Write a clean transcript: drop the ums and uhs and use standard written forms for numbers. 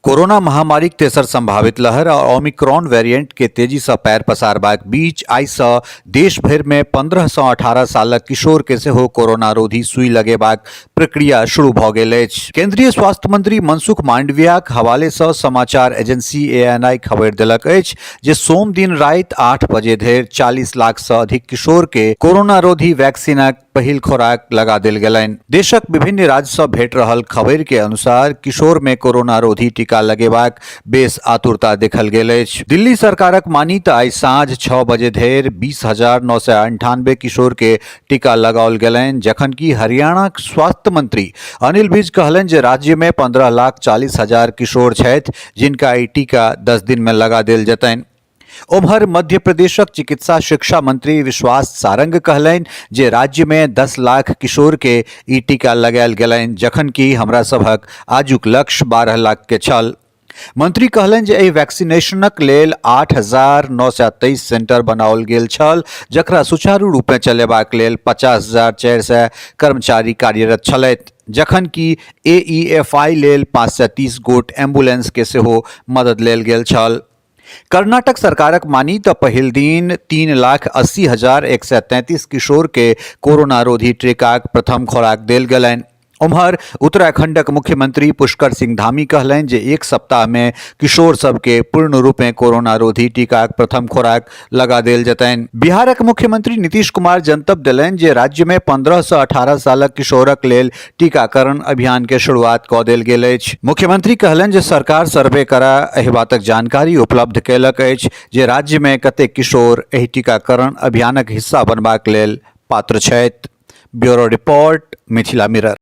Corona महामारीक तेसर संभावित लहर आ ओमिक्रॉन वेरिएंट के तेजी सँ पैर पसारबाक बीच आइ सँ देश भरि मे 15 सँ 18 सालक किशोर के सेहो कोरोना रोधी सुई लगेबाक प्रक्रिया शुरू भऽ गेल अछि। केंद्रीय स्वास्थ्य मंत्री मनसुख मांडवियाक हवाले सँ समाचार एजेंसी एएनआई खबरि देलक अछि जे सोम दिन राति 8 बजे धरि 40 लाख सँ अधिक किशोर के कोरोना रोधी वैक्सीनक पहिल खोराक लगा देल गेलनि। देशक विभिन्न राज्य सँ भेट रहल खबरि के अनुसार किशोर मे कोरोना रोधी टीका लगेबाक बेस आतुरता देखल गेल अछि। दिल्ली सरकारक मानी तऽ आइ साँझ 6 बजे धरि 20,998 किशोर के टीका लगाओल गेलनि, जखन कि हरियाणाक स्वास्थ्य मंत्री अनिल विज कहलनि जे राज्य मे 15,40,000 किशोर छथि, जिनका ई टीका 10 दिन मे लगा देल जेतनि। ओम्हर मध्य प्रदेशक चिकित्सा शिक्षा मंत्री विश्वास सारंग कहलनि जे राज्य मे 10 लाख किशोर के ई टीका लगायल गेलनि, जखन कि हमरा सभक आजुक लक्ष्य 12 लाख के छल। मंत्री कहलनि जे एहि वैक्सीनेशनक लेल 8,923 सेंटर बनाओल गेल छल, जकरा सुचारू रूपेँ चलेबाक लेल 50,400 कर्मचारी कार्यरत छलथि, जखन कि एईएफआई लेल 530 गोट एम्बुलेंस के सेहो मदद लेल गेल छल। कर्नाटक सरकारक मानी तऽ पहिल दिन 3,80,133 किशोर के कोरोना रोधी टीकाक प्रथम खोराक देल गेलनि। ओम्हर उत्तराखंडक मुख्यमंत्री पुष्कर सिंह धामी कहलनि जे एक सप्ताह मे किशोर सबके पूर्ण रूपेँ कोरोना रोधी टीकाक प्रथम खोराक लगा देल जेतनि। बिहारक मुख्यमंत्री नीतीश कुमार जनतब देलनि जे राज्य मे 15 सँ 18 सालक किशोरक लेल टीकाकरण अभियान के शुरुआत कऽ देल गेल अछि। मुख्यमंत्री कहलनि जे सरकार सर्वे करा एहि बातक जानकारी उपलब्ध कयलक अछि जे राज्य मे कतेक किशोर एहि टीकाकरण अभियानक हिस्सा बनबाक लेल पात्र छथि। Bureau report, Mithila mirror.